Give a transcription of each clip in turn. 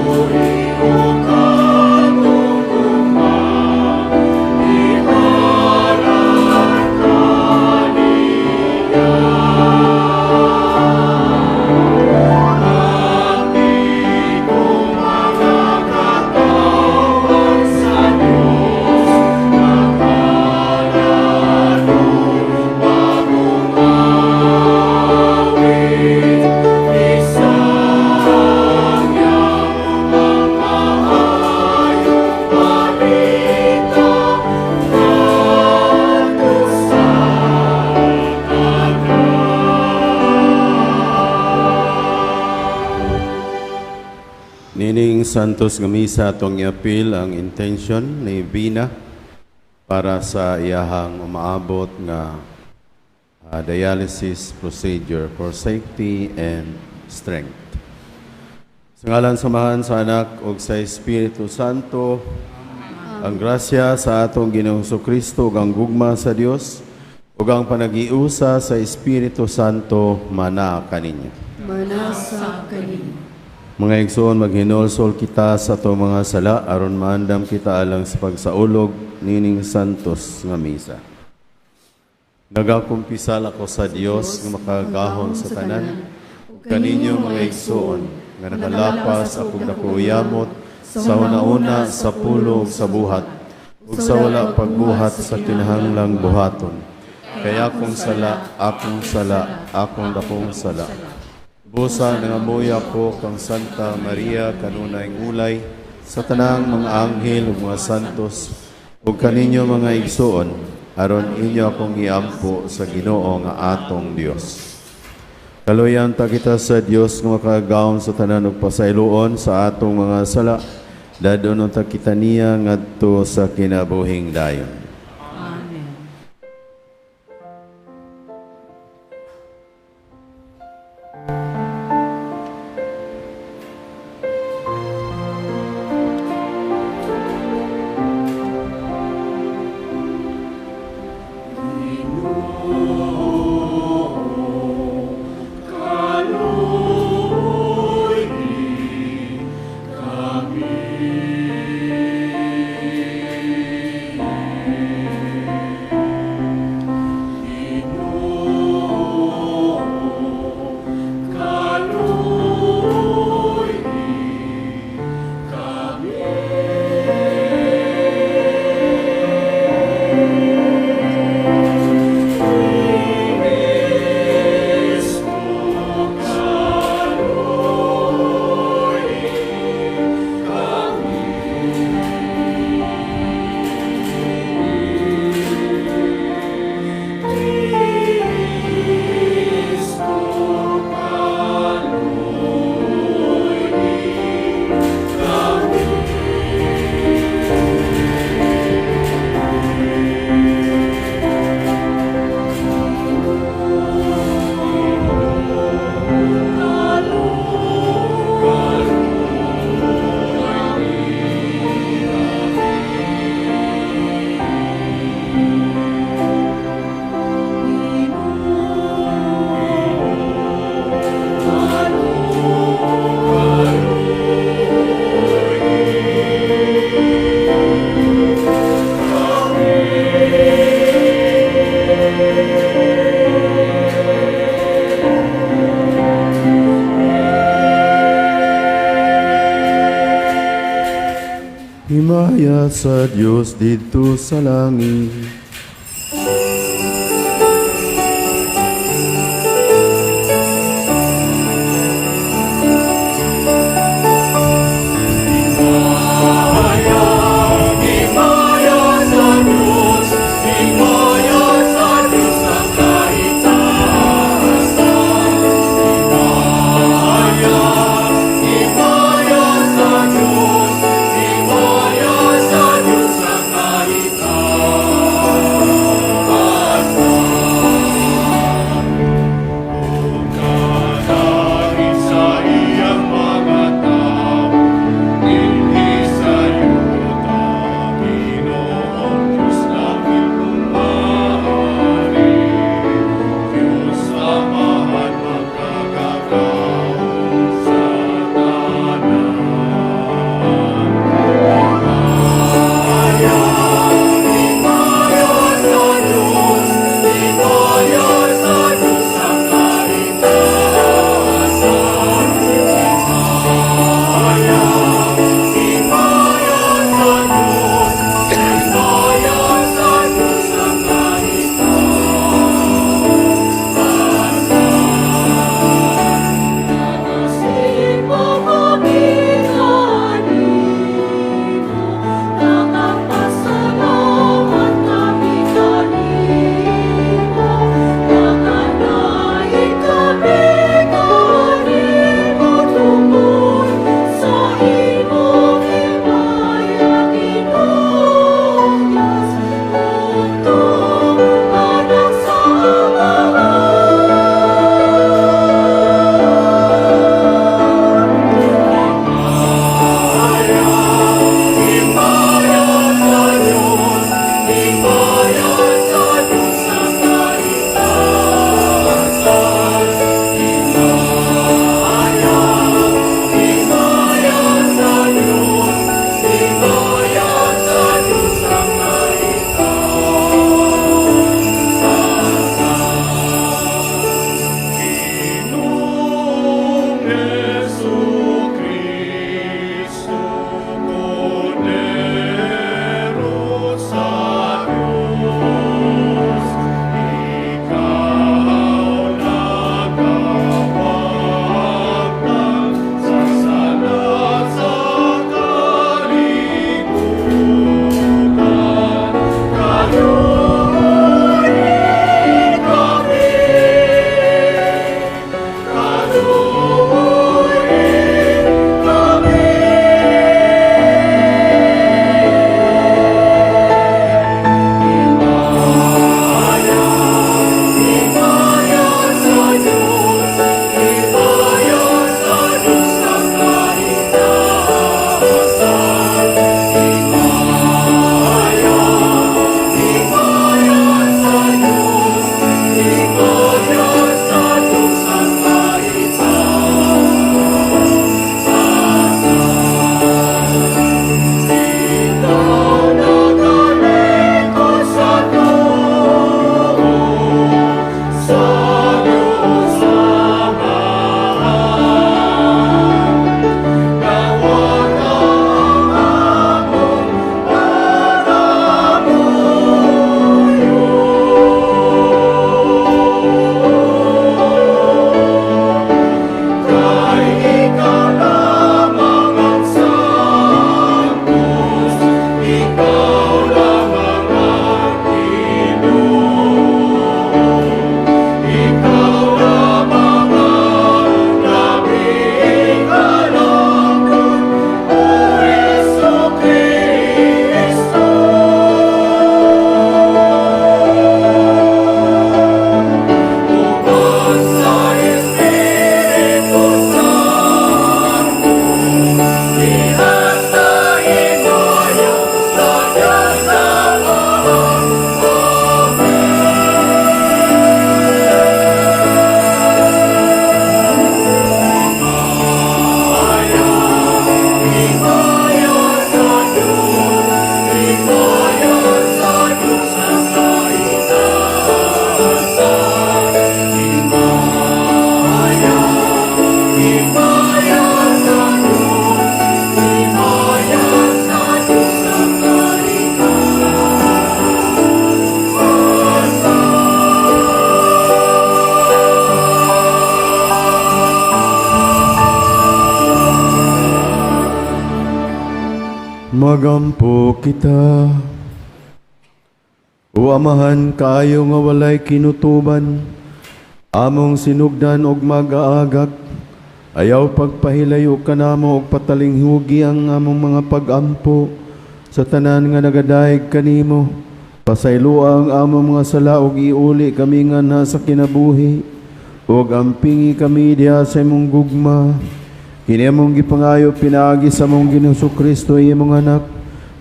Papuri ug atong gugma, ihalad kaniya. Ang mga katawhan sa Diyos, naghalad og bagong awit, Isangyaw ang maayong balita ngadto sa tanan. Nining Santos nga Misa, atong iapil ang intention ni Vina para sa iyahang umaabot nga dialysis procedure for safety and strength. Sa ngalan sa Amahan, sa Anak ug sa Espiritu Santo, ang grasya sa atong Ginoong Kristo ug ang gugma sa Dios ug ang panagiusa sa Espiritu Santo mana kaninyo. Manasa kaninyo. Mga igsoon, maghinulsol kita sa atong mga sala aron maandam kita alang sa pagsaulog nining Santos nga Misa. Nagakumpisal ako sa Dios nga makagagahom sa tanan, ug kaninyo, mga igsoon, nga nakalapas akong dako yamot sa una-una, sa pulo ug sa buhat, ug sa wala pagbuhat sa kinahanglang buhaton. Kay akong sala, akong sala, akong dakong sala. Busa, nangamuyo ko kang Santa Maria, kanunayng ulay, sa tanang mga anghel ug mga santos, ug kaninyo, mga igsoon, aron inyo akong iampo sa Ginoo nga atong Dios. Kaluyan ta kita sa Dios nga makagagahom sa tanan ug pasayloon sa atong mga sala. Dad-on unta kita niya ngadto sa kinabuhing dayon. Amen. Kaluoy kami. Ginoo, kaluoy kami. Kristo, kaluoy kami. Kristo, kaluoy kami. Himaya sa Dios didto sa langit. Himaya sa Diyos, himaya sa Diyos sa kaitaasan. Himaya, himaya sa Diyos, himaya sa Diyos sa kaitaasan. Magampo kita. O Amahan, kaayo nga walay kinutuban, among sinugdan og mag-aagak, ayaw pagpahilayo kanamo og patalinghugi ang among mga pag-ampo sa tanan nga nagadayeg kanimo. Pasayloa ang among mga sala ug iuli kami nganha sa kinabuhi ug ampingi kami diha sa imong gugma. Kini among gipangayo pinaagi sa among Ginoong Kristo, imong Anak,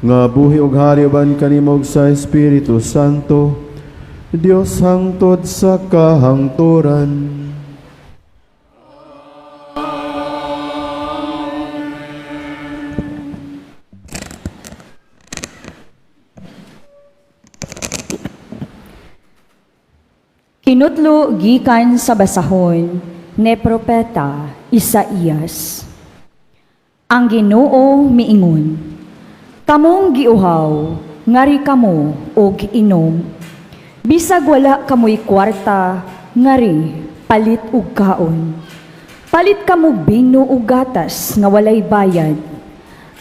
nga buhi ug hari uban kanimo ug sa Espiritu Santo, Dios hangtod sa kahangturan. Kinutlo gikan sa basahon ni Propeta Isaías. Ang Ginoo miingon, "Kamong giuhaw, ngari kamo og inom. Bisag wala kamoy kwarta, ngari palit og kaon. Palit kamo bino ug gatas nga walay bayad.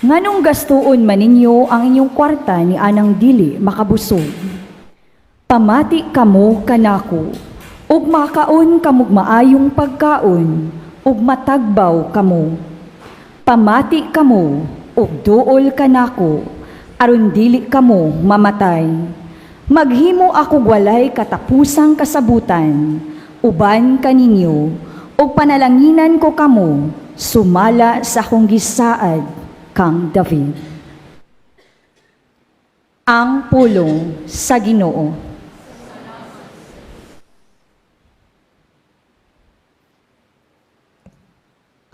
Nganong gastuon man ninyo ang inyong kwarta ni anang dili makabusog? Pamati kamo kanako, ug makaon kamog maayong pagkaon, ug matagbaw kamo. Pamati kamo, ug duol kanako, aron dili kamo mamatay. Maghimo ako walay katapusang kasabutan, uban kaninyo, ug panalanginan ko kamo, sumala sa akong gisaad kang David." Ang pulong sa Ginoo.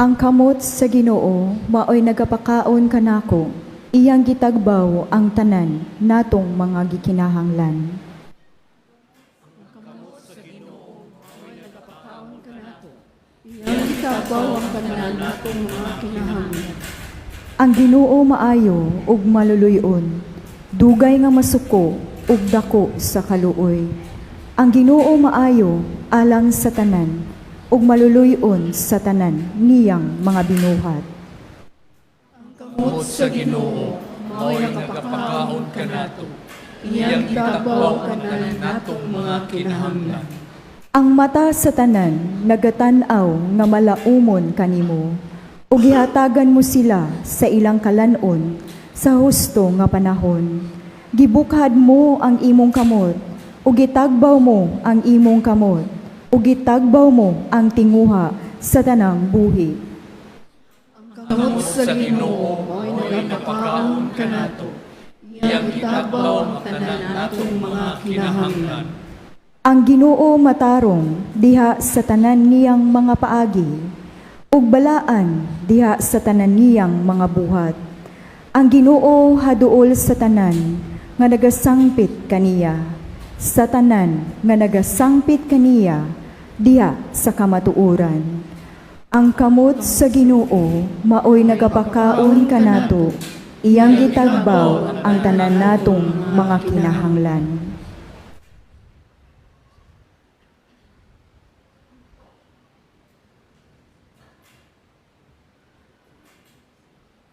Ang kamot sa Ginoo maoy nagapakaon kanako. Iyang gitagbaw ang tanan natong mga gikinahanglan. Iyang gitagbaw ang tanan natong mga kinahanglan. Ang Ginoo maayo ug maluluy-on, dugay nga masuko ug dako sa kaluoy. Ang Ginoo maayo alang sa tanan ug maluluy-on sa tanan niyang mga binuhat. Kamot sa Ginoo mao'y nagapakaon kanato. Iyang gitagbaw ang tanan natong mga kinahanglan. Ang mata sa tanan nagatan-aw nga malaumon kanimo, ug gihatagan mo sila sa ilang kalan-on sa husto nga panahon. Gibukhad mo ang imong kamot, ug gitagbaw mo ang imong kamot, ug gitagbaw mo ang tinguha sa tanang buhi. Kamot sa Ginoo mao'y nagapakaon kanato. Iyang gitagbaw ang tanan natong mga kinahanglan. Ang Ginoo matarong diha sa tanan niyang mga paagi, ug balaan diha sa tanan niyang mga buhat. Ang Ginoo haduol sa tanan nga nagasangpit kaniya, sa tanan nga nagasangpit kaniya diha sa kamatuoran. Ang kamot sa Ginoo maoy nagapakaon kanato, iyang gitagbaw ang tanan natong mga kinahanglan.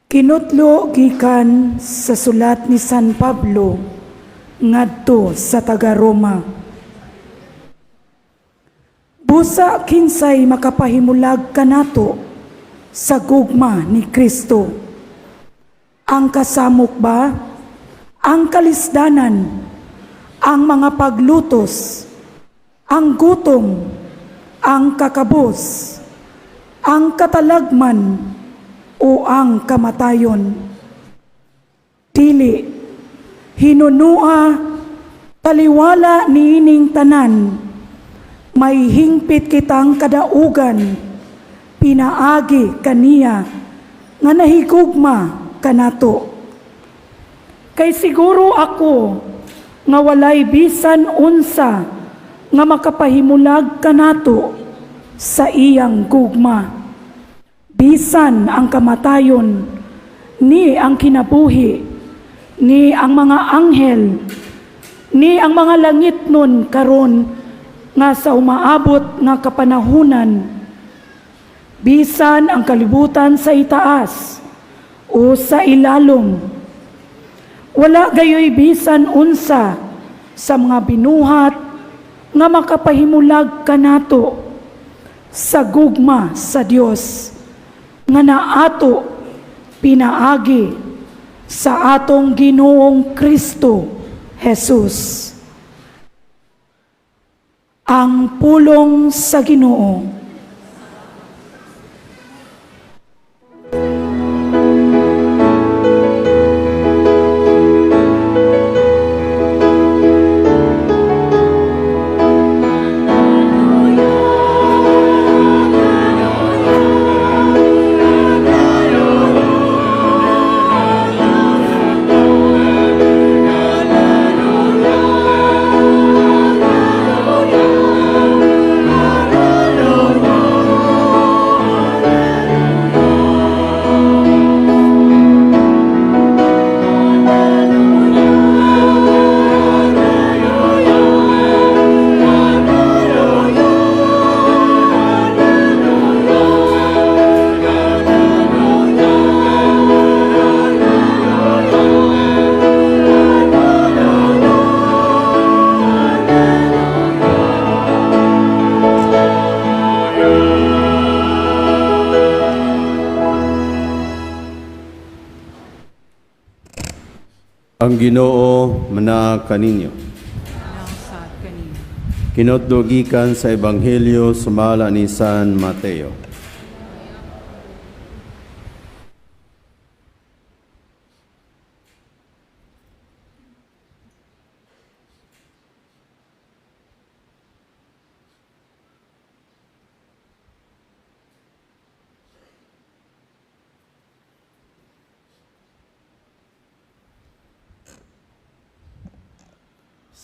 Kinutlo gikan sa sulat ni San Pablo ngadto sa taga Roma. Busa kinsay makapahimulag kanato sa gugma ni Kristo? Ang kasamok ba? Ang kalisdanan? Ang mga paglutos? Ang gutom? Ang kakabos? Ang katalagman? O ang kamatayon? Dili, hinunua, taliwala niining tanan, may hingpit kitang kadaugan, pinaagi kaniya nga nahigugma kanato. Kay siguro ako nga walay bisan unsa nga makapahimulag kanato sa iyang gugma. Bisan ang kamatayon, ni ang kinabuhi, ni ang mga anghel, ni ang mga langitnon karon nga sa umaabot nga kapanahunan, bisan ang kalibutan sa itaas o sa ilalom, Wala gayoy bisan unsa sa mga binuhat nga makapahimulag kanato sa gugma sa Dios nga naato pinaagi sa atong Ginoong Kristo Jesus. Ang pulong sa Ginoo. Ang Ginoo manaa kaninyo. Kinotdo gikan sa Ebanghelyo sumala ni San Mateo.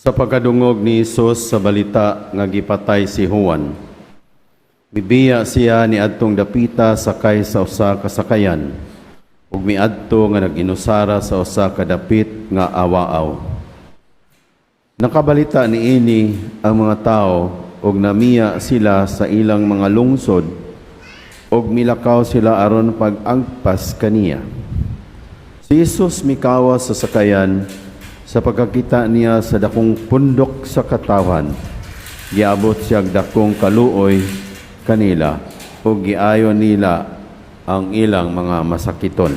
Sa pagkadungog ni Hesus sa balita nga gipatay si Juan, mibiya siya ni adtong dapita sakay sa usa ka sakayan ug miadto nga nag-inusara sa usa ka dapit nga awaaw. Nakabalita niini ang mga tao ug namiya sila sa ilang mga lungsod ug milakaw sila aron pag-angpas kaniya. Si Jesus mikawas sa sakayan sa pagkakita niya sa dakong pundok sa katawhan. Giabot siyag dakong kaluoy kanila ug giayo nila ang ilang mga masakiton.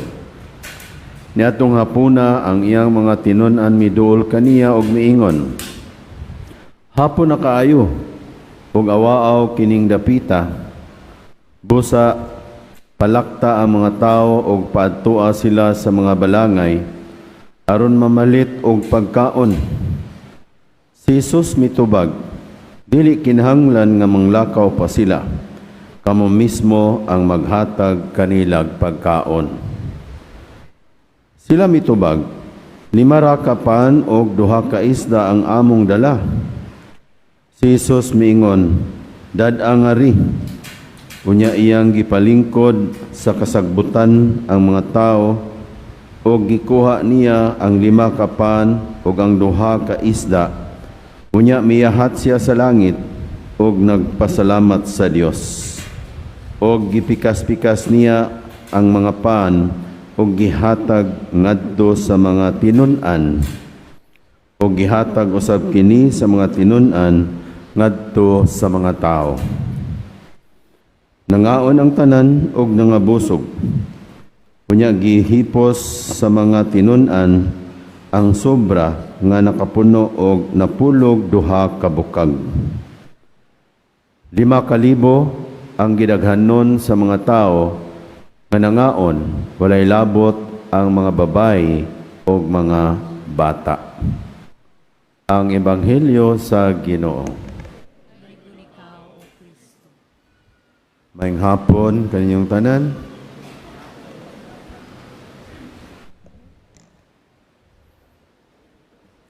Niadtong hapuna ang iyang mga tinun-an miduol kaniya og miingon, "Hapon na kaayo ug awaaw kining dapita. Busa palakta ang mga tawo og paadtua sila sa mga balangay aron mamalit og pagkaon." Si Jesus mitubag, "Dili kinahanglan nga manglakaw pa sila. Kamo mismo ang maghatag kanilag pagkaon." Sila mitubag, "5 ra ka pan og 2 ka isda ang among dala." Si Jesus miingon, "Dad-a ngari." Unya iyang gipalingkod sa kasagbutan ang mga tawo og gikuha niya ang 5 ka pan ug ang 2 ka isda. Unya miyahat siya sa langit ug nagpasalamat sa Dios. Og gipikas-pikas niya ang mga pan ug gihatag ngadto sa mga tinun-an. Og gihatag usab kini sa mga tinun-an ngadto sa mga tawo. Nangaon ang tanan og nangabusog. Unya gihipos sa mga tinun-an ang sobra nga nakapuno og napulog 2 ka bukag. 5,000 ang gidaghanon sa mga tawo nga nangaon, walay labot ang mga babayi og mga bata. Ang Ebanghelyo sa Ginoo. Maayong hapon kaninyong tanan.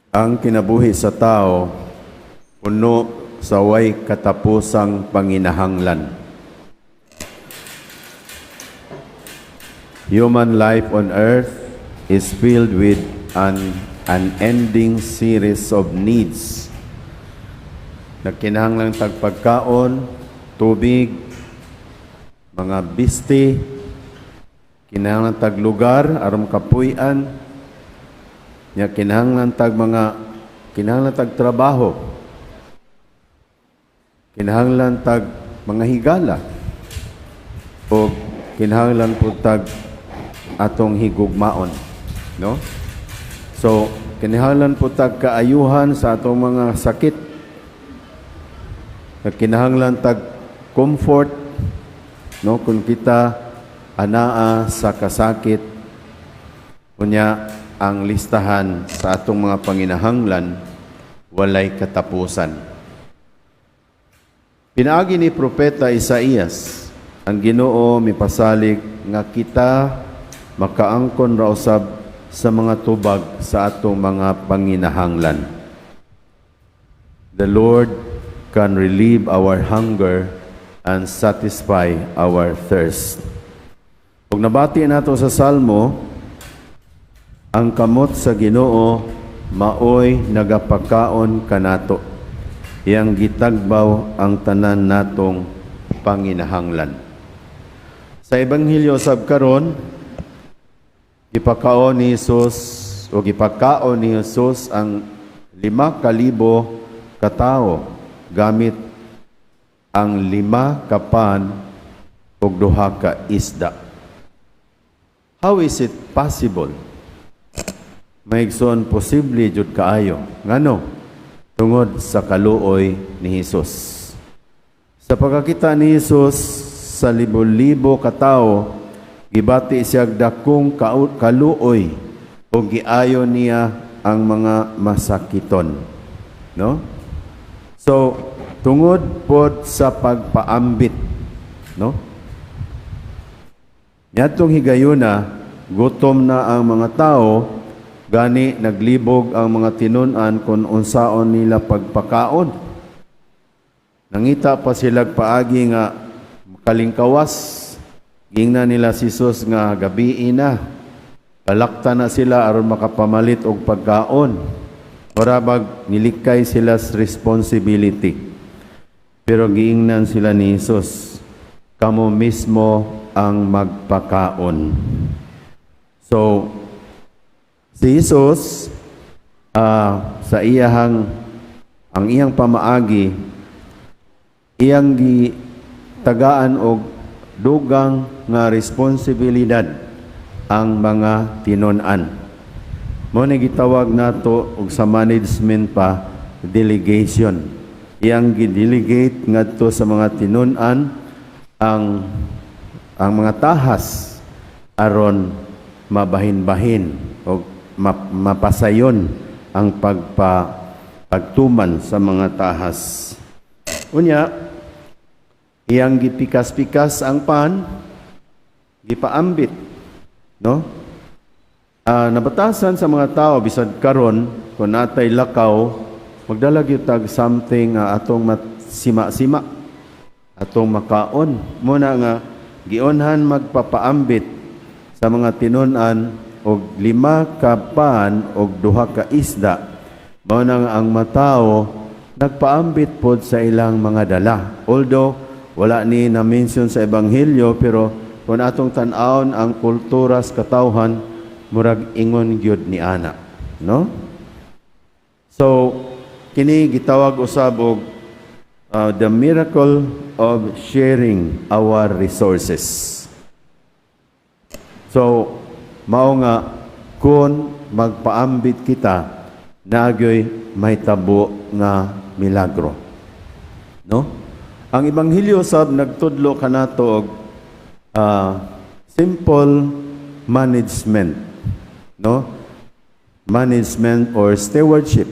Ang kinabuhi sa tao puno sa way katapusang panginahanglan. Human life on earth is filled with an unending series of needs. Nagkinahanglang tagpagkaon, tubig, mga biste, kinahanglan taglugar aron kapuy-an. Nya kinahanglan tag trabaho. Kinahanglan tag mga higala. O kinahanglan po tag atong higugmaon, no? So, kinahanglan po tag kaayuhan sa atong mga sakit. Kinahanglan tag comfort, no, kung kita anaa sa kasakit. Unya ang listahan sa atong mga panginahanglan walay katapusan. Pinaagi ni Propeta Isaías, ang Ginoo mipasalig nga kita makaangkon ra usab sa mga tubag sa atong mga panginahanglan. The Lord can relieve our hunger and satisfy our thirst. Ug nabati nato sa Salmo, ang kamot sa Ginoo maoy nagapakaon kanato. Iyang gitagbaw ang tanan natong panginahanglan. Sa Ebanghelyo sab karon, gipakaon ni Jesus o gipakaon ni Jesus ang 5,000 katao gamit ang 5 ka pan ug 2 ka isda. How is it possible? Mga igsoon, posible jud kaayo. Ngano? Tungod sa kaluoy ni Hesus. Sa pagkakita ni Hesus sa libo-libo katao, gibati siya dakong kaluoy ug giayo niya ang mga masakiton. No? So, tungod pod sa pagpaambit, no? Niadtong higayuna, gutom na ang mga tao, gani naglibog ang mga tinun-an kung unsaon nila pagpakaon. Nangita pa sila paagi nga makalingkawas. Gingna nila si Jesus nga gabii na. Palakta na sila aron makapamalit og pagkaon. Mura bag nilikay sila sa responsibility. Pero giingnan sila ni Jesus, "Kamo mismo ang magpakaon." So, si Jesus, sa ang iyang pamaagi, iyang gitagaan og dugang nga responsibilidad ang mga tinun-an. Mao ni gitawag nato og sa management pa, delegation. Iyang gidelegate ngadto sa mga tinun-an ang mga tahas aron mabahin-bahin o mapasayon ang pagtuman sa mga tahas. Unya, iyang gipikas-pikas ang pan, gipaambit, no? Nabatasan sa mga tao bisag karon, kung natay lakaw, magdala gyud tag something nga atong matsima-sima, atong makaon. Muna nga gionhan magpapaambit sa mga tinun-an og 5 ka pan og 2 ka isda. Mao na nga ang matao nagpaambit pod sa ilang mga dala. Although wala ni na-mention sa ebanghelyo, pero kung atong tan-awon ang kultura sa katawhan, murag ingon gyud ni ana, no? So kini gitawag usab og the miracle of sharing our resources. So mao nga kung magpaambit kita, nagyoy mahitabo nga milagro, no? Ang ebanghelyo sab nagtudlo kanato og simple management, no, management or stewardship,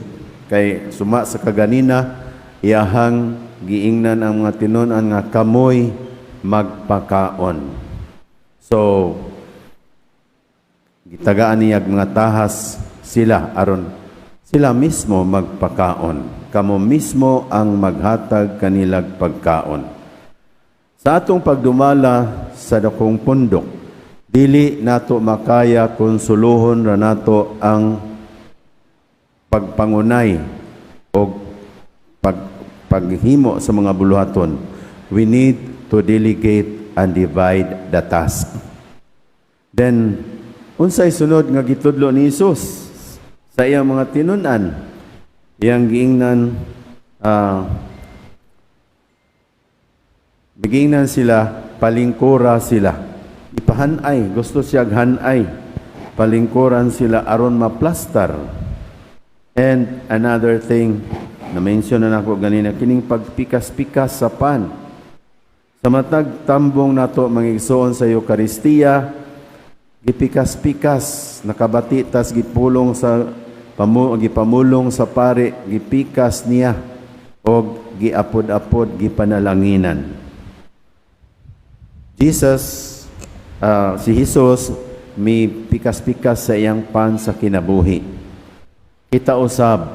kay suma sa kaganina, iyahang giingnan ang mga tinun-an nga kamoy magpakaon. So gitagaan niya mga tahas sila aron sila mismo magpakaon. "Kamo mismo ang maghatag kanilag pagkaon." Sa atong pagdumala sa dakong pundok, dili nato makaya kung suluhon ra nato ang pagpangunay o paghimo sa mga buluhaton. We need to delegate and divide the task. Then, unsay sunod nga gitudlo ni Jesus? Sa iyang mga tinunan, iyang giingnan, giingnan sila, palingkura sila. Ipahanay, gusto siya hanay. Palingkuran sila aron maplastar. And another thing, na-mention na nako ganina, kining pagpikas-pikas sa pan. Sa matag tambong nato, mga igsoon, sa Eukaristiya, gipikas-pikas, nakabati tas gipulong sa gipamulong sa pare, gipikas niya og giapod-apod, gipanalanginan. Jesus, si Jesus mi pikas-pikas sa iyang pan sa kinabuhi. Kita usab,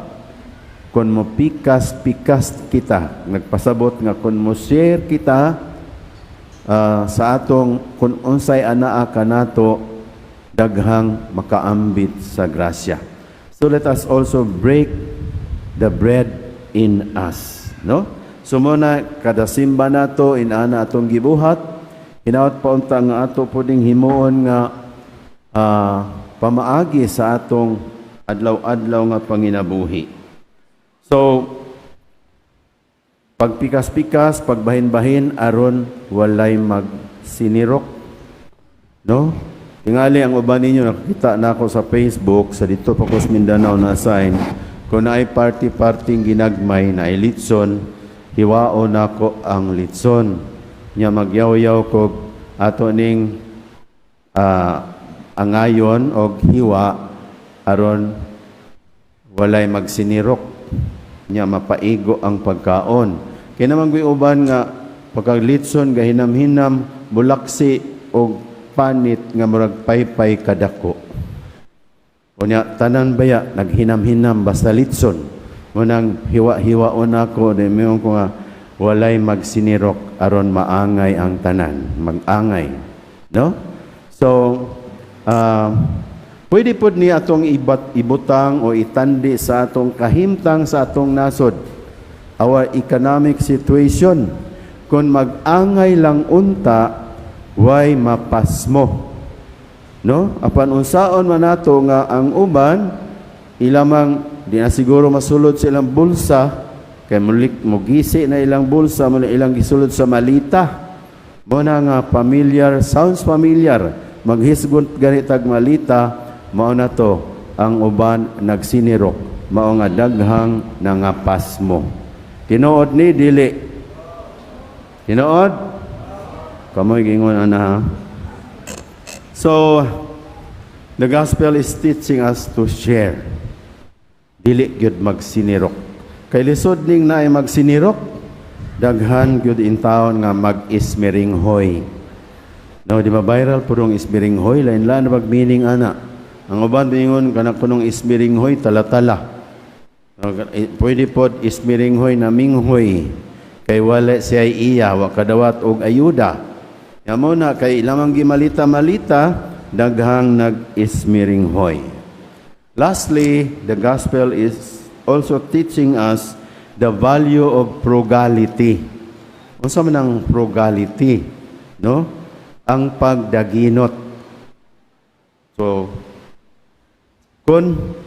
kung mo pikas-pikas kita, nagpasabot nga kung mo share kita sa atong kung unsay anaa kanato, daghang makaambit sa grasya. So let us also break the bread in us, no? So mao na kada simba nato inana atong gibuhat, hinaot pa unta nga ato puding himuon nga pamaagi sa atong adlaw-adlaw nga panginabuhi. So, pagpikas-pikas, pagbahin-bahin, aron walay magsinirok. No? Tingali ang uban ninyo, nakita na ako sa Facebook, sa dito pa ko sa Mindanao na sign, kung naay party-party ginagmay na litson, hiwao nako ang litson. Nya magyaw-yaw ko ato ning angayon og hiwa aron walay magsinirok, nya mapaigo ang pagkaon. Kay naman guy uban nga pagkalitson gahinam-hinam, bulaksi og panit nga murag paypay kadako. Unya tanan baya naghinam-hinam basta litson. Mao nang hiwa-hiwaon ako di mayon ko nga walay magsinirok aron maangay ang tanan, mag-angay. No? So, pwede pod ni atong ibat ibutang o itandi sa atong kahimtang sa atong nasod. Our economic situation. Kung mag-angay lang unta, way mapasmo. No? Apan unsaon man nato nga ang uban ilamang di na siguro masulod sa ilang bulsa kay mulik mugisi na ilang bulsa mo na ilang gisulod sa malita. Mao na nga familiar, sounds familiar. Maghisgot ganitag malita, mao na to ang uban nagsinirok, mao nga daghang nangapasmo. Tinuod ni dili? Tinuod? Kamoy gingon ana ha. So, the gospel is teaching us to share. Dili gyud magsinirok. Kay lisod ning naay magsinirok, daghan gyud intawon nga mag-ismiringhoy. No, di ba viral purong ismiringhoy, lain-lain na meaning ana. Ang uban bingon kana kunong ismiringhoy talatala. No, pwede pod ismiringhoy na minghoy kay wala siya iya, wa kadawat og ayuda. Ya mao na kay lamang gimalita-malita, daghang nag-ismiringhoy. Lastly, the gospel is also teaching us the value of frugality. Unsa man ang frugality? No? Ang pagdaginot. So, kung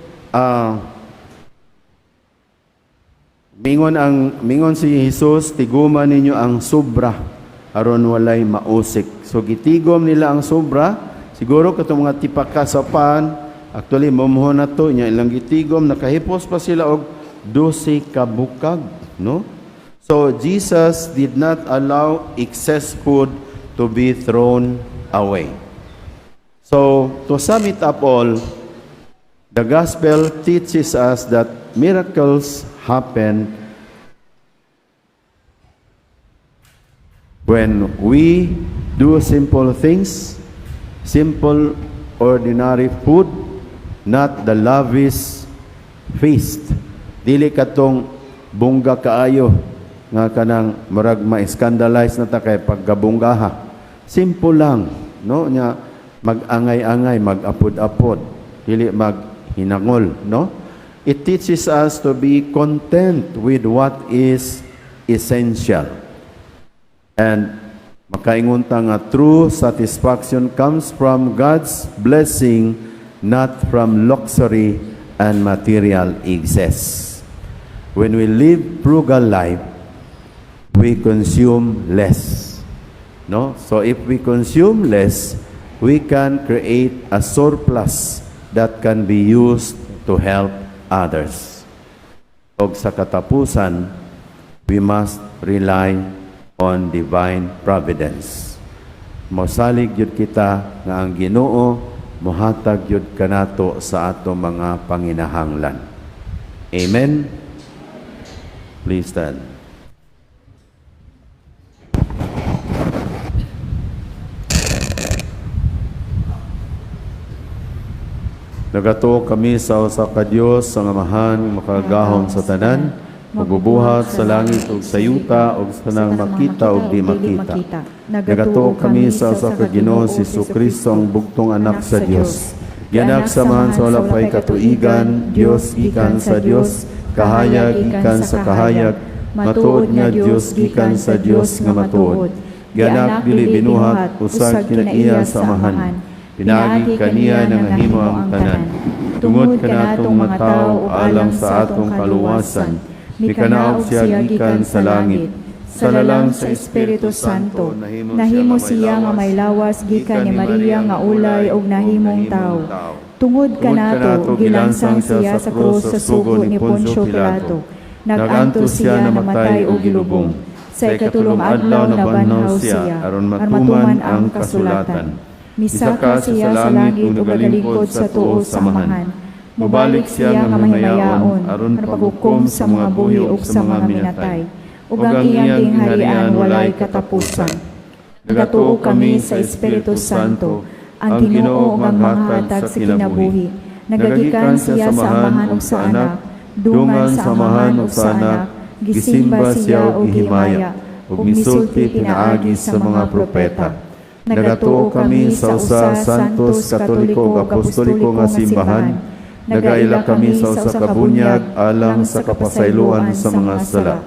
mingon si Jesus, "Tiguma ninyo ang sobra aron walay mausik." So gitigom nila ang sobra, siguro katong mga tipaka sa pan, actually mumho na to nya ilang gitigom, nakahipos pa sila og 12 ka bukag, no? So Jesus did not allow excess food to be thrown away. So to sum it up all, the gospel teaches us that miracles happen when we do simple things, simple ordinary food, not the lavish feast. Dili katong bongga kaayo nga kanang murag ma-scandalize na ta kay pagkabonggaha. Simple lang, no? Nya mag-angay-angay, mag-apod-apod, dili maghinangol, no? It teaches us to be content with what is essential. And makaingon ta nga true satisfaction comes from God's blessing, not from luxury and material excess. When we live frugal life, we consume less. No? So if we consume less, we can create a surplus that can be used to help others. Og sa katapusan, we must rely on divine providence. Mosalig yun kita nga ang Ginoo mohatag yun kanato sa ato mga panginahanglan. Amen. Please stand. Nagatuo kami sa usa ka Dios, ang Amahan, makagagahom sa tanan, magbubuhat sa langit ug sa yuta ug sa tanang makita ug di makita. Nagatuo kami sa usa ka Ginoo, si Kristo, ang bugtong anak sa Dios. Gianak sa Amahan sa wala pay katuigan, Dios gikan sa Dios, kahayag gikan sa kahayag, matuod nga Dios gikan sa Dios nga matuod. Gianak, dili binuhat, usag kinaiya sa Amahan. Pinaagi kaniya nangahimo ang tanan. Tungod kanatong mga tao, alang sa atong kaluwasan, mikanaog siya gikan sa langit. Sa lalang sa Espiritu Santo, nahimo siya nga may lawas gikan ni Maria nga ulay ug nahimong tawo. Tungod kanato, gilansang siya sa krus sa sugo ni Poncio Pilato. Nag-antos siya, namatay ug gilubong. Sa ikatulong adlaw nabanhaw siya aron matuman ang kasulatan. Misaka siya sa langit ug nagalingkod sa tuo sa Amahan. Mobalik siya nga mahimayaon aron aron paghukom sa mga buhi ug sa mga minatay. Ug ang iyang gingharian walay katapusan. Nagatuo kami sa Espiritu Santo, ang Ginoo ug ang manghatag sa kinabuhi. Nagagikan siya sa Amahan ug sa Anak, dungan sa Amahan ug sa Anak, gisimba siya ug gihimaya, ug misulti pinaagi sa mga propeta. Nagatuo kami sa usa Santos, Katoliko ug Apostoliko nga simbahan. Nagaila kami sa usa ka bunyag alang sa kapasayloan sa mga sala.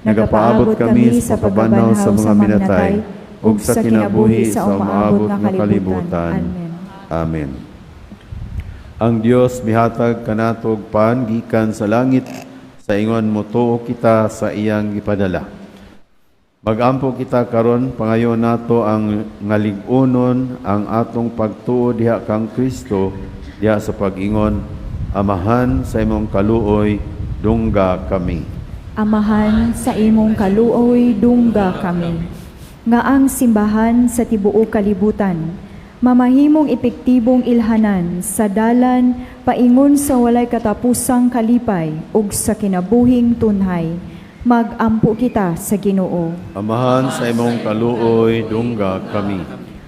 Nagapaabot kami sa pagkabanhaw sa mga minatay ug sa kinabuhi sa umaabot nga kalibutan. Amen. Ang Dios mihatag kanato og pan gikan sa langit sa ingon motuo kita sa iyang gipadala. Magampo kita karon, pangayo nato ang ngalig-unon ang atong pagtuo diha kang Kristo diha sa pag-ingon, Amahan, sa imong kaluoy, dungga kami. Amahan, sa imong kaluoy, dungga kami. Nga ang simbahan sa tibuok kalibutan mamahimong epektibong ilhanan sa dalan paingon sa walay katapusang kalipay ug sa kinabuhing tunhay. Magampo kita sa Ginoo. Amahan, sa imong kaluoy, dungga kami.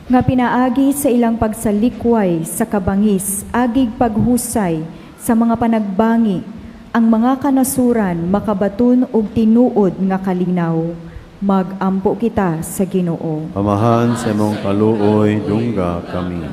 Nga pinaagi sa ilang pagsalikway sa kabangis, agig paghusay sa mga panagbangi, ang mga kanasuran makabaton og tinuod nga kalinaw. Magampo kita sa Ginoo. Amahan, sa imong kaluoy, dungga kami.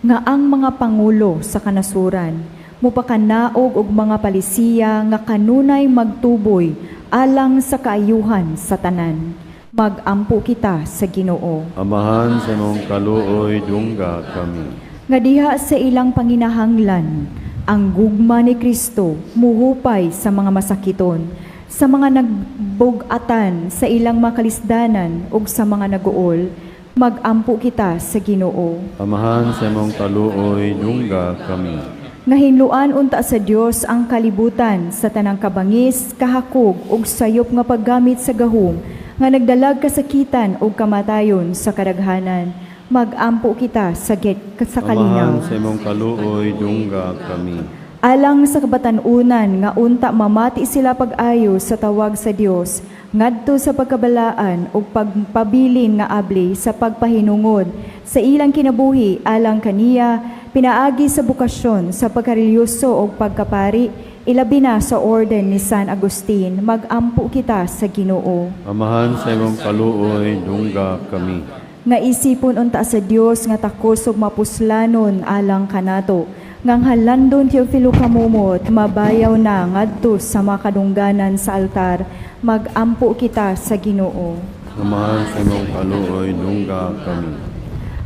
Nga ang mga pangulo sa kanasuran mupakanaog og mga palisiya nga kanunay magtuboy alang sa kaayuhan sa tanan. Magampo kita sa Ginoo. Amahan, sa imong kaluoy, dungga kami. Nga diha sa ilang panginahanglan, ang gugma ni Kristo muhupay sa mga masakiton, sa mga nagbugatan sa ilang makalisdanan ug sa mga naguol. Magampo kita sa Ginoo. Amahan, sa imong kaluoy, dungga kami. Nga hinluan unta sa Dios ang kalibutan sa tanang kabangis, kahakog ug sayop nga paggamit sa gahom nga nagdalag kasakitan ug kamatayon sa kadaghanan. Magampo kita sa kalinaw. Amahan, sa imong kaluoy, dungga kami. Alang sa kabatan-unan nga unta mamati sila pag-ayo sa tawag sa Dios ngadto sa pagkabalaan ug pagpabilin nga abli sa pagpahinungod sa ilang kinabuhi alang kaniya pinaagi sa bukasyon sa pagkarelyoso ug pagkapari, ilabi na sa orden ni San Agustin. Magampo kita sa Ginoo. Amahan, sa imong kaluoy, dungga kami. Nga isipon unta sa Dios nga takos ug mapuslanon alang kanato, ngang halandon Teofilo Camomot mabayaw na ngadto sa makadungganan sa altar. Magampo kita sa Ginoo. Amahan, sa imong kaluoy, dungga kami.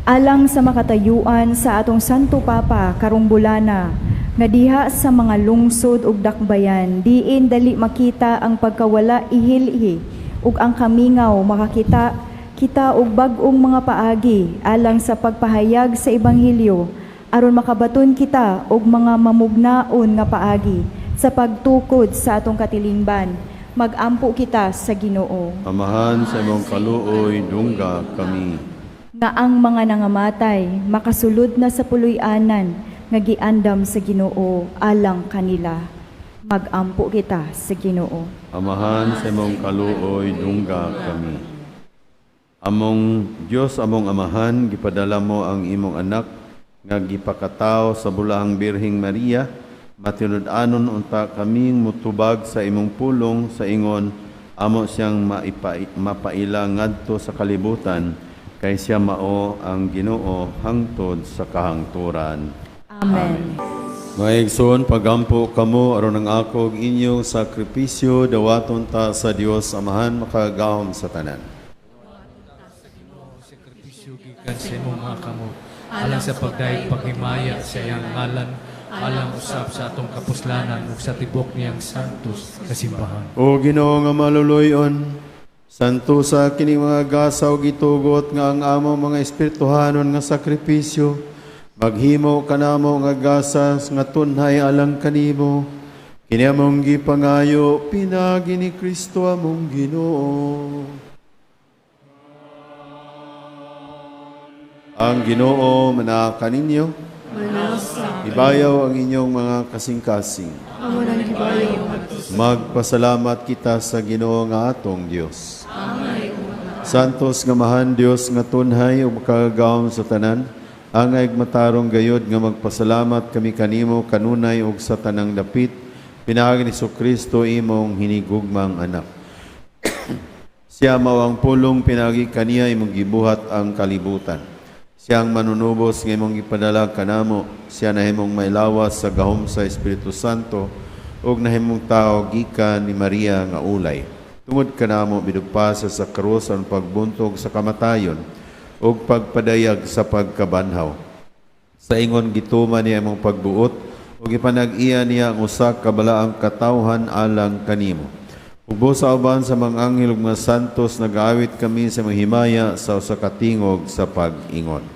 Alang sa makatayuan sa atong Santo Papa karong bulana. Nga diha sa mga lungsod ug dakbayan, diin dali makita ang pagkawala ihilhi ug ang kamingaw, makakita kita og bag-ong mga paagi alang sa pagpahayag sa ebanghelyo, aron makabaton kita og mga mamugnaon nga paagi sa pagtukod sa atong katilingban. Magampo kita sa Ginoo. Amahan sa imong kaluoy, dungga kami. Nga ang mga nangamatay makasulod na sa puloy-anan nga giandam sa Ginoo alang kanila. Magampo kita sa Ginoo. Amahan sa imong kaluoy, dungga kami. Among Dios, among Amahan, gipadala mo ang imong anak nga gipakatao sa bulahang Birhing Maria, matinud-anon unta kaming mutubag sa imong pulong sa ingon amo siyang mapaila ngadto sa kalibutan, kay siya mao ang Ginoo hangtod sa kahangturan. Amen. Mga igsoon, pagampo kamo aron ang ako ug inyong sakripisyo dawaton ta sa Dios Amahan makagagahom sa tanan. Sakripisyo gikan sa imong mga kamot, alang sa pagdayeg paghimaya sa iyang ngalan, alang usab sa atong kapuslanan ug sa tibok niyang santos kasimbahan. O Ginoo nga maluluyon, santusa kini mga gasa ug gitugot nga ang among mga espirituhanon nga sakripisyo maghimo kanamo nga gasas nga tunhay alang kanimo. Kini among gipangayo pinaagi ni Kristo among Ginoo. Ang Ginoo manaa kaninyo. Ibayaw ang inyong mga kasing-kasing. Magpasalamat kita sa Ginoo nga atong Dios. Santos nga Amahan Dios nga tunhay ug makagagahom sa tanan, angay matarong gayod nga magpasalamat kami kanimo kanunay ug sa tanang dapit, pinaagi ni Kristo imong hinigugmang anak. Siya mao ang pulong, pinaagi kaniya imong gibuhat ang kalibutan. Siya ang manunubos nga imong gipadala kanamo, siya nahimong may lawas sa gahom sa Espiritu Santo ug nahimong tao gikan ni Maria nga ulay. Tungod kanamo midugpa siya sa krus ang pagbuntog sa kamatayon ug pagpadayag sa pagkabanhaw. Sa ingon gituman niya imong pagbuot ug gipanag-iya niya ang usa ka balaang katawhan alang kanimo. Ug sa uban sa mga anghel ug mga santos nagaawit kami sa mga himaya sa usa ka tingog sa pag-ingon.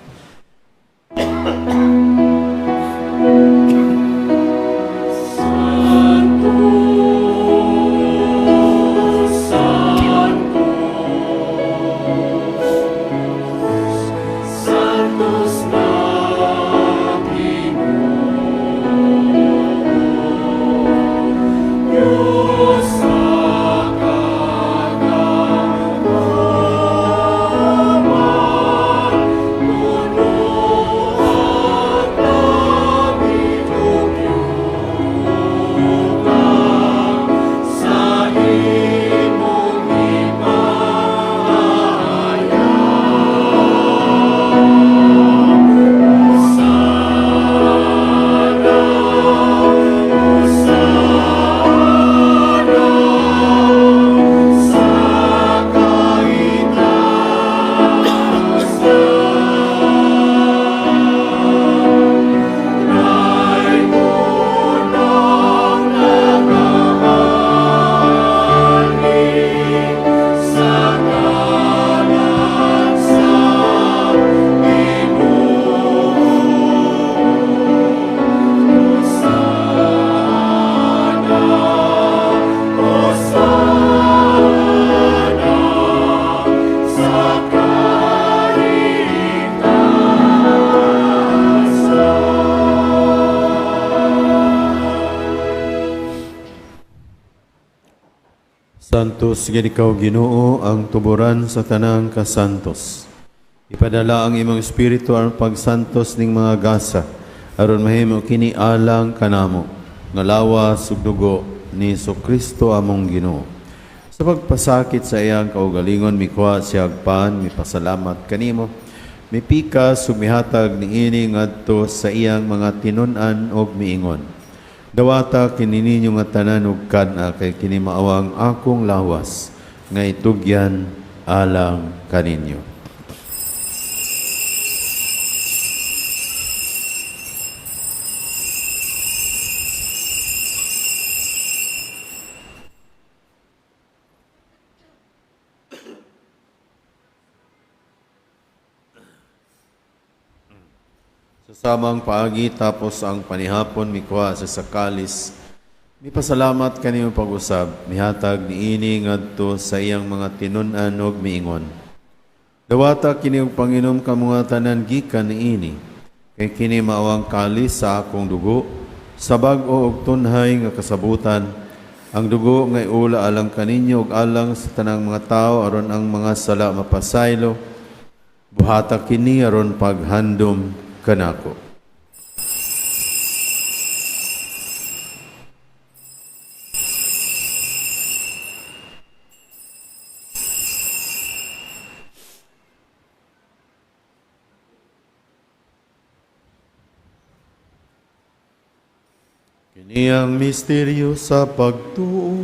Santos gid ikaw Ginoo, ang tuburan sa tanang kasantos. Ipadala ang imong espiritu aron pagsantos ning mga gasa, aron mahimo kini alang kanamo nga lawas ug dugo ni Kristo among Ginoo. Sa pagpasakit sa iyang kaugalingon, mikuha siya og pan, mipasalamat kanimo, mipikas ug mihatag niini ngadto sa iyang mga tinun-an ug miingon: "Dawata kini ninyo nga tanan ug kan-a, kay kini mao ang akong lawas nga itugyan alang kaninyo." Sa samang paagi tapos ang panihapon, mikuha siya sa kalis. Mipasalamat kanimo pag-usab, mihatag niini ngadto sa iyang mga tinun-an ug miingon: "Dawata kini ug panginom kamo nga tanan gikan niini, kay kini mao ang kalis sa akong dugo, sa bag-o ug tunhay nga kasabutan, ang dugo nga iula alang kaninyo ug alang sa tanang mga tawo aron ang mga sala mapasaylo. Buhata kini aron paghandom kanako." Kini ang misteryo sa pagtuo.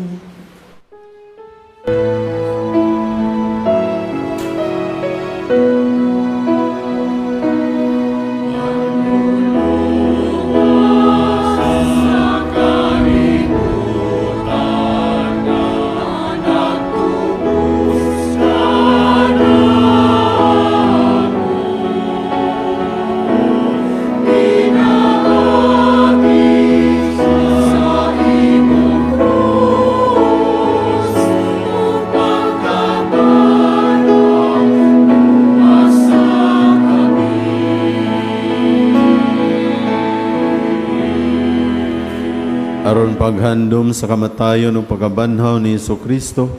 Aron paghandom sa kamatayon ug pagkabanhaw ni Kristo,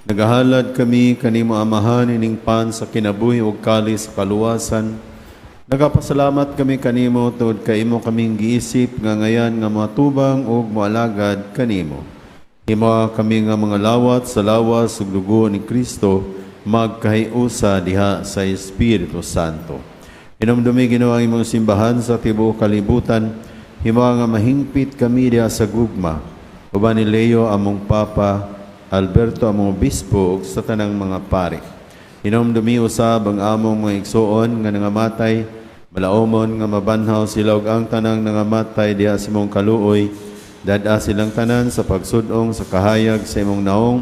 nagahalad kami kanimo, Amahan, ining pan sa kinabuhi ug kalis sa kaluwasan. Nagapasalamat kami kanimo tungod kay imo kaming giisip nga ngayan nga moatubang ug moalagad kanimo. Himoa kami nga mga lawat sa lawas ug dugo ni Kristo magkahiusa diha sa Espiritu Santo. Hinumdumi, Ginoo, ang imong simbahan sa tibuok kalibutan. Himoa nga mahingpit kami diha sa gugma, uban ni Leo among Papa, Alberto among Obispo ug sa tanang mga pari. Hinumdumi usab ang among mga igsuon nga nangamatay, malaumon nga mabanhaw sila ug ang tanang nangamatay diha sa imong kaluoy. Dad-a silang tanan sa pagsud-ong sa kahayag sa imong naong.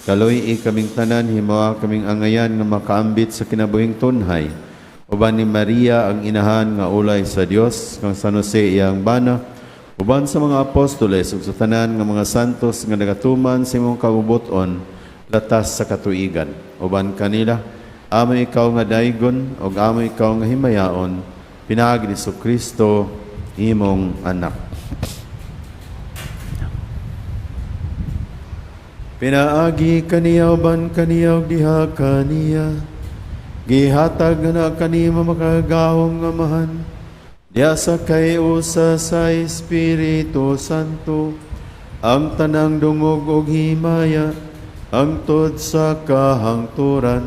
Kaluy-i kaming tanan, himoa kaming angayan nga makaambit sa kinabuhing tunhay, uban ni Maria ang inahan nga ulay sa Dios, kang San Jose iyang bana, uban sa mga apostoles ug sa tanan nga mga santos nga nagatuman sa imong kabubut-on latas sa katuigan. Uban kanila, amo ikaw nga daygon ug amo ikaw nga himayaon pinaagi ni Kristo imong anak. Pinaagi kaniya, uban kaniya ug diha kaniya, gihatag na kanimo makagagahom nga Amahan, diha sa kay-usa sa Espiritu Santo, ang tanang dungog ug himaya hangtod sa kahangturan.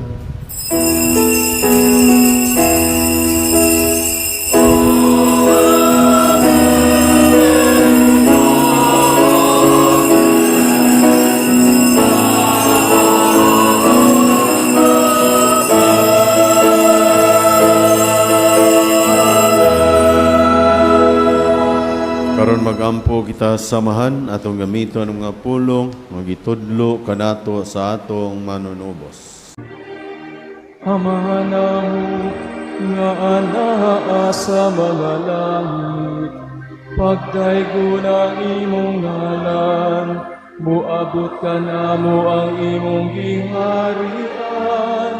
Karon magampo kita sa Amahan, atong gamiton ang mga pulong nga gitudlo kanato sa atong Manunubos. Amahan namo nga anaa sa mga langit, pagdaygon ang imong ngalan, muabot kanamo ang imong giharian,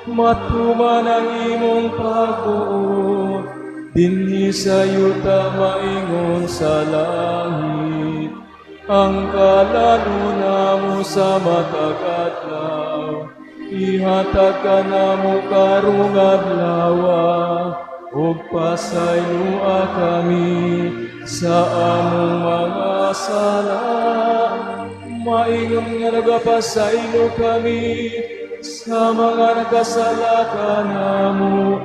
matuman ang imong pagbuot, dinhi sa yuta maingon sa langit. Ang kalan-on namo sa matag adlaw, ihatag kanamo karong adlawa, ug pasayloa kami sa among mga sala, maingon nga nagapasaylo kami sa mga nakasala kanamo,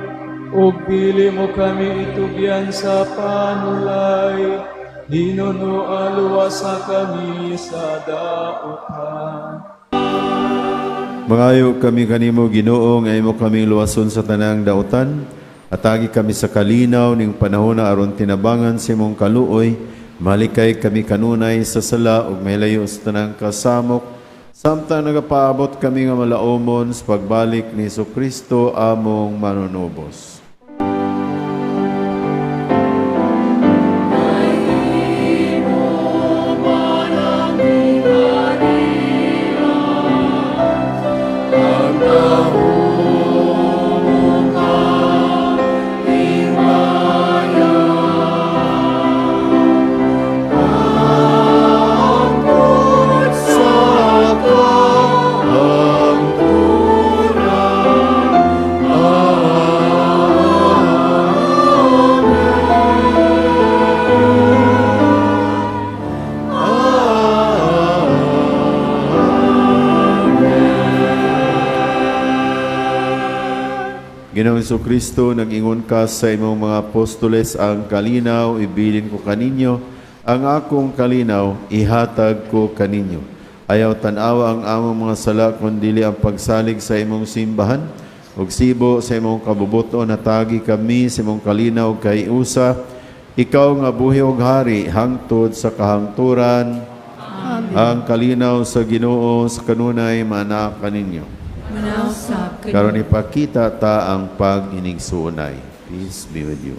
ug dili mo kami itugyan sa panulay, hinunoa luwasa kami sa dautan. Mangayo kami kanimo, Ginoo, nga imo kaming luwason sa tanang dautan. Atagi kami sa kalinaw ning panahona aron tinabangan sa imong kaluoy. Malikay kami kanunay sa sala ug mahilayo sa tanang kasamok, samtang nagapaabot kami nga malaumon sa pagbalik ni Kristo among Manunubos. Ginoong Kristo, nag-ingon ka sa imong mga apostoles, "Ang kalinaw ibilin ko kaninyo, ang akong kalinaw ihatag ko kaninyo." Ayaw tan-awa ang among mga sala kundili ang pagsalig sa imong simbahan. Ug sibo sa imong kabubuton, hatagi kami sa imong kalinaw kay usa, ikaw nga buhi og hari hangtod sa kahangturan. Amen. Ang kalinaw sa Ginoo sa kanunay maanaa kaninyo. Manaa usab Karon kaninyo. ipakita ta ang pag-inigsuonay. Peace be with you.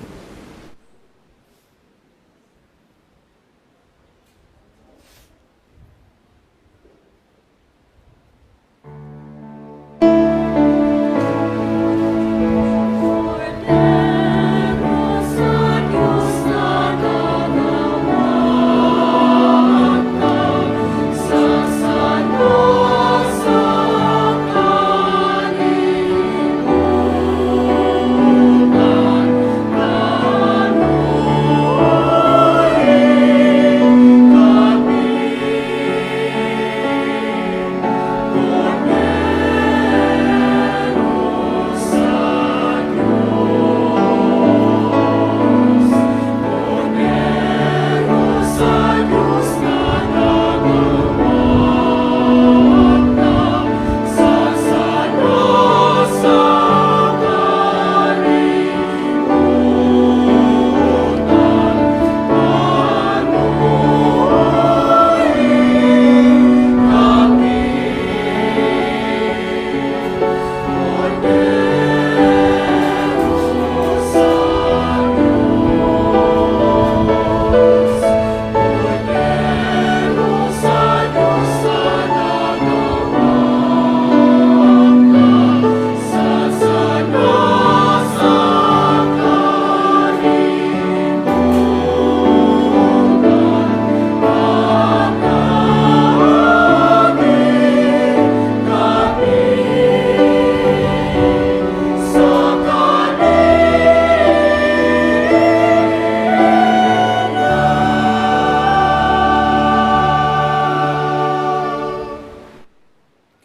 Sa sa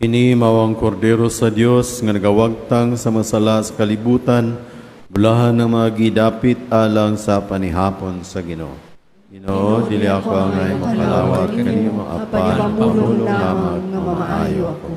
Kini mao ang kordero sa Dios nga nagawagtang sa masala sa kalibutan, bulahan ng mga gidapit alang sa panihapon sa Ginoo. Ginoo, dili ako angay makalawat kanimo, apan pamulong lamang nga mamaayo ako.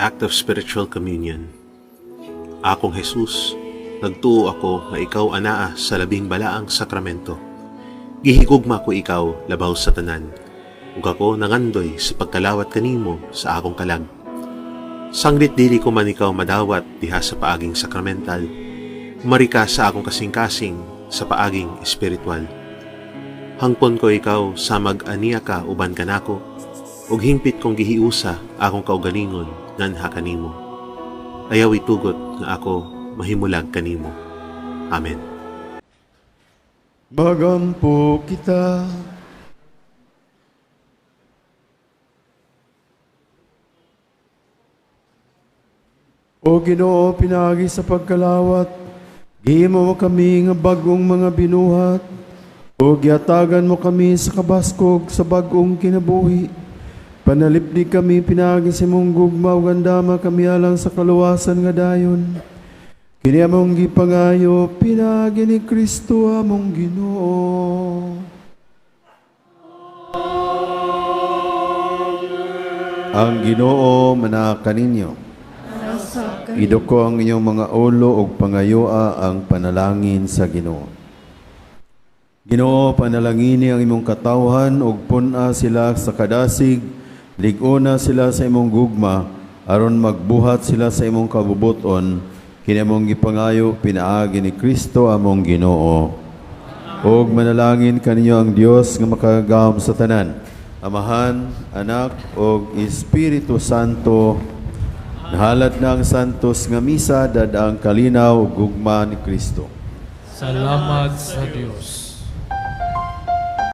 Act of Spiritual Communion. Akong Jesus, nagtuo ako nga ikaw anaa sa labing balaang sakramento. Gihigugma ko ikaw labaw sa tanan, ug ako nangandoy sa pagkalawat kanimo sa akong kalag. Sanglit dili ko man ikaw madawat diha sa paaging sakramental, marika sa akong kasing-kasing sa paaging espiritual. Hangpon ko ikaw sa mag-aniya ka uban kanako, ug hingpit kong gihiusa akong kaugalingon nganha kanimo. Ayaw itugot nga ako mahimulag kanimo. Amen. Magampo kita. O Ginoo, pinaagi sa pagkalawat, gihimo mo kami nga bag-ong mga binuhat, o gihatagan mo kami sa kabaskog sa bag-ong kinabuhi. Panalipdi kami pinaagi sa imong gugma ug andama kami alang sa kaluwasan nga dayon. Kini among gipangayo pinaagi ni Kristo among Ginoo. Ang Ginoo manaa kaninyo. Iduko ang inyong mga ulo ug pangayoa ang panalangin sa Ginoo. Ginoo, panalangini ang imong katawhan ug pun-a sila sa kadasig, lig-ona sila sa imong gugma. aron magbuhat sila sa imong kabubut-on, kini among gipangayo pinaagi ni Kristo among Ginoo. Og manalangin kaninyo ang Dios nga makagagahom sa tanan, Amahan, Anak, ug Espiritu Santo. Nahalad na ang Santos nga Misa, dad-a ang kalinaw ug gugma ni Kristo. Salamat sa Dios.